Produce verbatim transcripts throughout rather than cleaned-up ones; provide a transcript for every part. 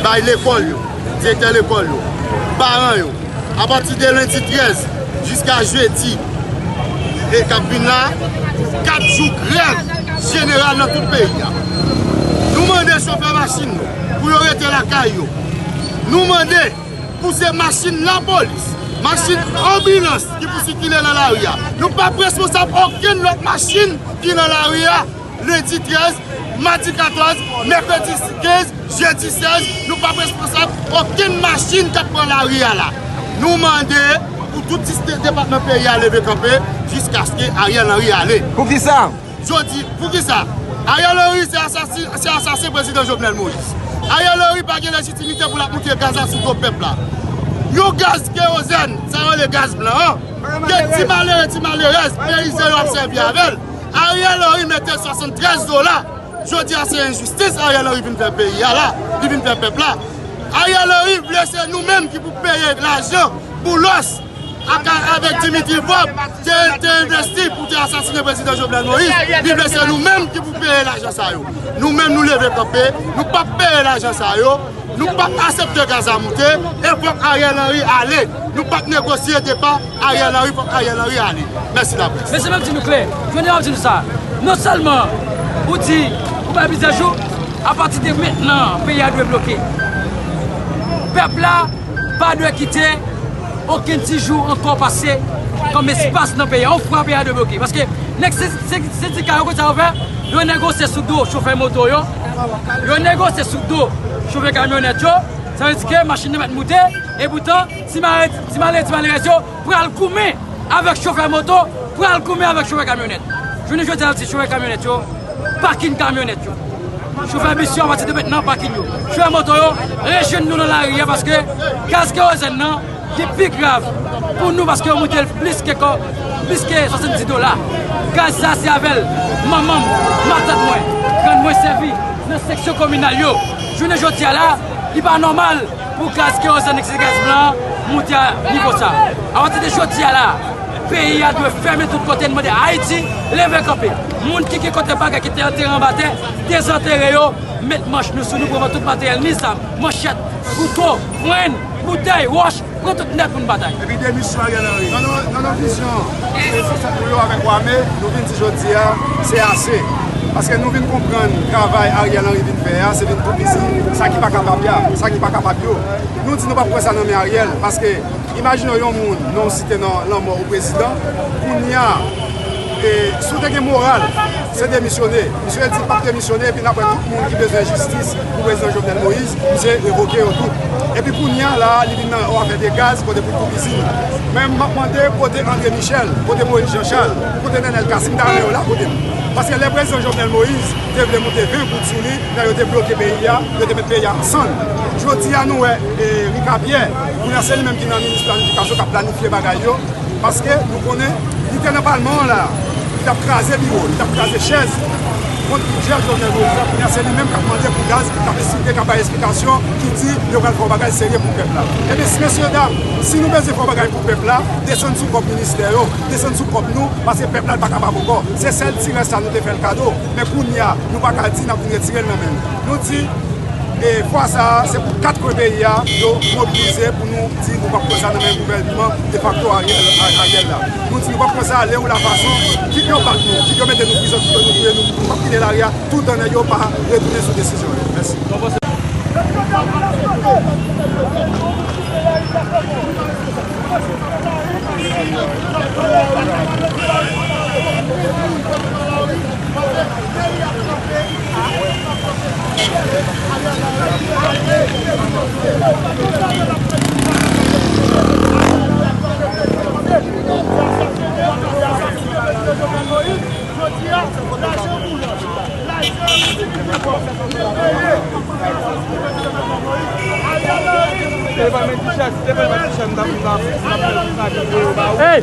Bay lekòl yo, direktè lekòl yo, paran yo, apati de lendi trèz jiska jedi e k ap vin la, kat jou grèv jeneral nan tout peyi a. Nou mande chofè machin yo pou yo rete lakay yo. Nou mande pou se machin lapolis, machin anbilans ki pou sikile nan lari a. Nou p ap responsab okenn lòt machin ki nan lari a. Lendi trèz, madi katòz, mèkredi kenz, jedi sèz, nou p ap responsab okenn machin k ap pran lari a la. Nou mande pou tout dis-, depatman peyi a leve kanpe jiskaske Ariel Henry ale. Poukisa? Jodi, poukisa? Ariel Henry se asasi-, se asasen prezidan Jovenel Moïse. Ariel Henry pa gen lejitimite pou l ap moute gaz la sou do pèp la. Yon gaz kerozèn, sa yo rele gaz blan an, ke ti malere, ti malerèz, peyizan yo ap sèvi avè l. Ariel Henry mete swasanntrèz dola. Jodi a se enjistis Ariel Henry vin fè peyi a la, li vin fè pèp la. Ariel Henry vle se nou menm ki pou peye lajan Boulos ak, avèk Dimitri Vorbe te, te envesti pou te asasinen prezidan Jovenel Moïse. Li vle se nou menm ki pou peye lajan sa yo. Nou menm nou leve kanpe, nou p ap peye lajan sa yo. Nou p ap aksepte gaz la moute, e fòk Ariel Henry ale. Nou p ap negosye depa Ariel Henry, fòk Ariel Henry ale. Mèsi laprès. Mesye, m ap di nou klè, jodi a m ap di nou sa. Non sèlman ou di ou bay plizyè jou, apati de mentnan, peyi a dwe bloke. Pèp la pa dwe kite okenn ti jou ankò pase kòm espas nan peyi a. Yon fwa peyi a dwe bloke. Paske nèg se-, se-, sendika yo, konn sa yo fè? Yo negosye sou do chofè moto yo. Yo negosye sou do chofè kamyonèt yo. Sa vle di ke machin nan mèt moute. Epoutan, ti malere, ti malere, ti malerèz yo pral goumen avèk chofè moto, pral goumen avèk chofè kamyonèt. Jounen jodi a, n ap di chofè kamyonèt yo, pakin kamyonèt yo. Chofè bis yo, apati de mentnan, pakin yo. Chofè moto yo, rejwenn nou nan lari a, paske gaz kerozèn nan, ki pi grav pou nou, paske yo moute l plis ke kò, plis ke swasanndis dola. Gaz sa, se avè l manman m, matant mwen, grann mwen sèvi nan seksyon kominal yo. Jounen jodi a la, li pa nòmal pou gaz kerozèn, se gaz blan an, moute a nivo sa. Apati de jodi a la, peyi a dwe fèmen tout kote, n mande Ayiti leve kanpe. Moun ki gen kote bagay ki te antere anba tè, dezantere yo, met manch nou sou nou, pran tout materyèl, ni zam, manchèt, kouto, frenn, boutèy, wòch, pran tout nèt pou n batay. Epi demisyon Ariel Henry. Nan, nan, nan, nan vizyon, se sa pou yo avèk Wame, nou vin di jodi a, se ase. Paske nou vin konprann travay Ariel Henry vin fè a, se vin toupizi sa ki pa kapab ya, sa ki pa kapab yo. Nou di nou p ap pran sa nan men Ariel, paske imajine w yon moun, non w site nan lanmò ou prezidan, kounye a, e, si w te gen moral, se demisyone. Misye di l p ap demisyone, epi n ap wè tout moun ki bezwen jistis pou prezidan Jovenel Moïse, misye revoke yo tout. Epi kounye a la, li vin nan afè de gaz, kote pou toupizi nou. Men m ap mande kote André Michel, kote Moïse Jean Charles, kote Nenel Cassy, m ta renmen yo la kote m. Paske lè prezidan Jovenel Moïse te vle moute ven goud sou li, lè yo te bloke peyi a, yo te met peyi a an sann. Jodi a, nou wè, e, Ricapierre, kounye a se li menm ki nan minis planifikasyon k ap planifye bagay yo. Paske nou konnen li te nan palman an la, li t ap kraze biwo, li t ap kraze chèz kont bidjè Jovenel Moïse la. Kounye a se li menm k ap mande pou gaz, k ap esplike, k ap bay esplikasyon, ki di yo pral fè yon bagay serye pou pèp la. Ebyen, mesye dam, si nou bezwen fè yon bagay pou pèp la, desann sou kòb ministè yo, desann sou kòb nou, paske pèp la pa kapab ankò. Se sèl ti rès sa nou te fè l kado, men kounye a, nou pa ka di n ap vin retire l nan men l. Nou di, E fwa sa a, se pou kat kwen peyi a, yo mobilize pou nou di nou p ap pran sa nan men gouvènman defakto Ariel, Ariel la. Nou di nou p ap pran sa lè ou la fason, kit yo bat nou, kit yo mete nou prizon, kit yo nou touye nou, nou p ap kite lari a, toutan nèg yo pa retounen sou desizyon yo. Mèsi. Hey!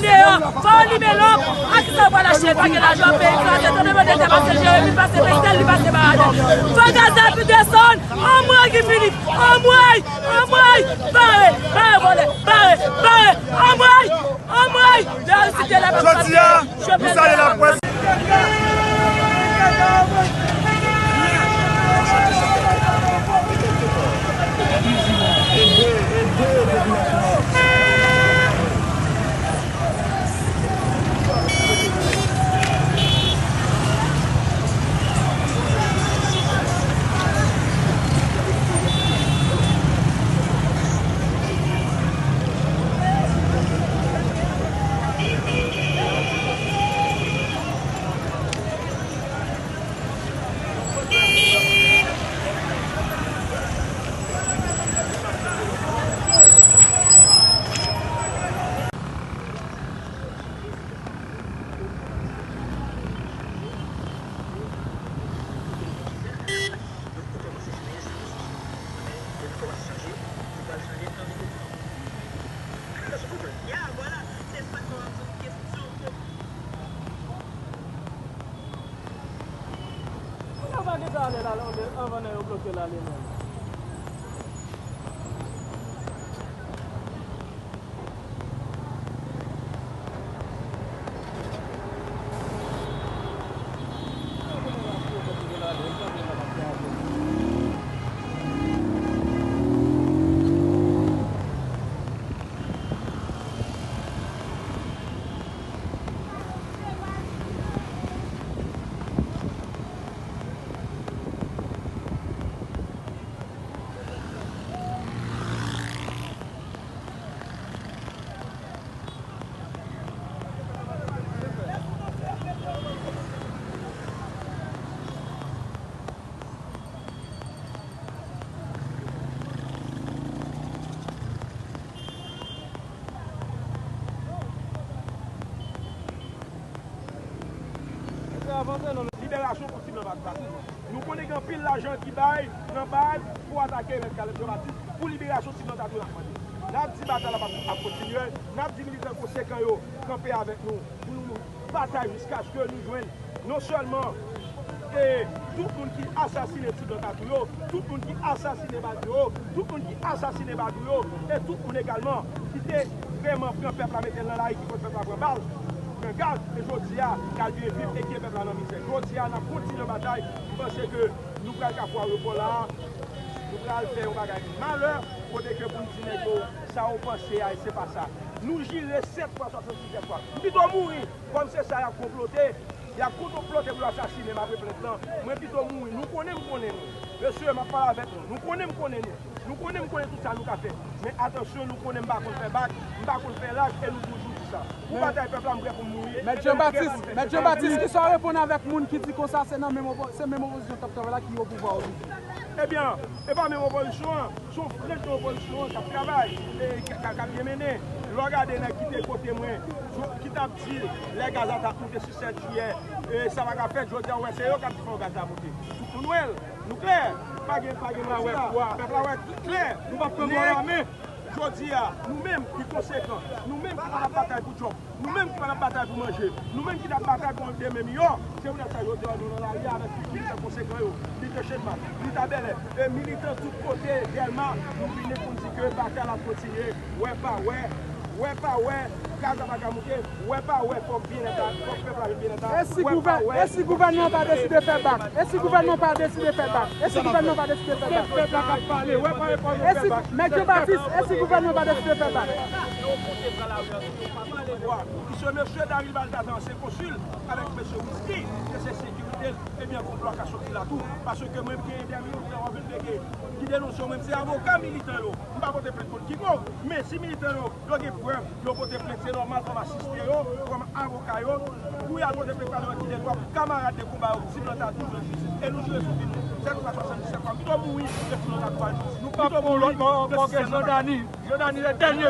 andeyò, fò w limen lòk. A kisa w pral achte? Pa gen lajan, peyi kraze, tranblemanntè pase Jeremi, pase Pestel, li pase Baradè. Fò gaz la pi desann. Anmwey Guy Philippe, anmwey, anmwey, bare, bare vòlè, bare, bare, anmwey, anmwey, lè yo site la. Jodi a, nou salye laprès. Anvan gentan ale la, anvan nan yo bloke l ale menm. Anpil lajan ki bay nan baz pou atake Mèt Caleb Jean Baptiste pou liberasyon Ti Blan Tatou n ap mande. N ap di batay la ap, ap kontinye, n ap di militan konsekan yo kanpe avèk nou pou nou batay jiskaske nou jwenn non sèlman e tout moun ki asasinen Ti Blan Tatou yo, tout moun ki asasinen Badyo yo, tout moun ki asasinen Badou yo, e tout moun egalman ki te vrèman pran pèp la, mete l nan lari, ki fè pèp la pran bal, pran gaz, e jodi a, y al byen viv e kite pèp la nan mizè. Jodi a, n ap kontinye batay. M panse ke nou pral Kafou Ayewopò la, nou pral fè yon bagay malè, kote ke pou n di nèg yo, sa w panse a, e se pa sa. Nou jire sèt fwa, swasanndisèt fwa. M pito mouri, kòm se sa y ap konplote, y ap konplote pou yo asasinen m apre plent lan. Mwen pito mouri. Nou konnen m konnen nou. Mesye, m ap pale avèk nou. Nou konnen m konnen nou. Nou konnen m konnen tout sa nou ka fè. Men atansyon, nou konnen m pa konn fè bak, m pa konn fè laj, e nou toujou di sa. Pou batay pèp la, m prè pou m mouri. Mèt Jean Baptiste, Mèt Jean Baptiste, kisa w reponn avèk moun ki di konsa se nan menm opo-, se menm opozisyon k ap travay la ki o pouvwa ojodwi? Ebyen, e pa menm opozisyon an, se yon frans nan opozisyon an k ap travay, e k, k, k ap byen mennen. Lè w gade nèg ki te kote mwen, ki t ap di lè gaz la t ap moute sou sèt jiyè, e sa pa ka fèt, jodi a w wè se yo k ap di fò gaz la moute. Tout moun wè l, nou klè, pa gen, pa gen manti la, pèp la wè klè. Nou p ap pran bò la men. Jodi a, nou menm ki konsekan, nou menm ki pa t ap batay pou djòb, nou menm ki pa t ap batay pou manje, nou menm ki t ap batay pou yon demen miyò, se poutèt sa jodi a nou nan lari a avèk tout militan konsekan yo, militan Chedma, militan Bèlè, e militan tout kote, Dèlma, nou vini pou n di ke batay la ap kontinye, wè pa wè, wè pa wè, gaz la pa ka moute, wè pa wè, fòk byennèt la, fòk pèp la vin byennèt la. E si gouvè-, e si gouvènman pa deside fè bak? E si gouvènman pa deside fè bak? E si gouvènman pa deside fè bak? Pèp la k ap pale, wè pa wè, fòk yo fè bak. Mèt Jean Baptiste, e si gouvènman pa deside fè bak? Yo pote pran lari an, yo pa pale dwa. Puiske mesye Daryl Balthazar, se konsil, avèk mesye Whisky, ke se sekirite l, ebyen, konplo a ka soti la tou. Paske mwen, gen de militan w ap vin pege, ki denonse w, menm se avoka militan yo. M pa pote plent kont Kiko, men si militan yo, yo gen prèv, yo pote plent, se nòmal kòm asiste yo, kòm avoka yo, pou y al pote plent la devan kidetwa pou kamarad de konba yo, Ti Blan Tatou jwenn jistis. E nou jire sou vi nou. Sèt fwa swasanndisèt fwa. Pito mouri, ke Ti Blan Tatou al jwenn jistis. Nou p ap pran lòt mò ankò ke Jean Dany. Jean Dany, le dènye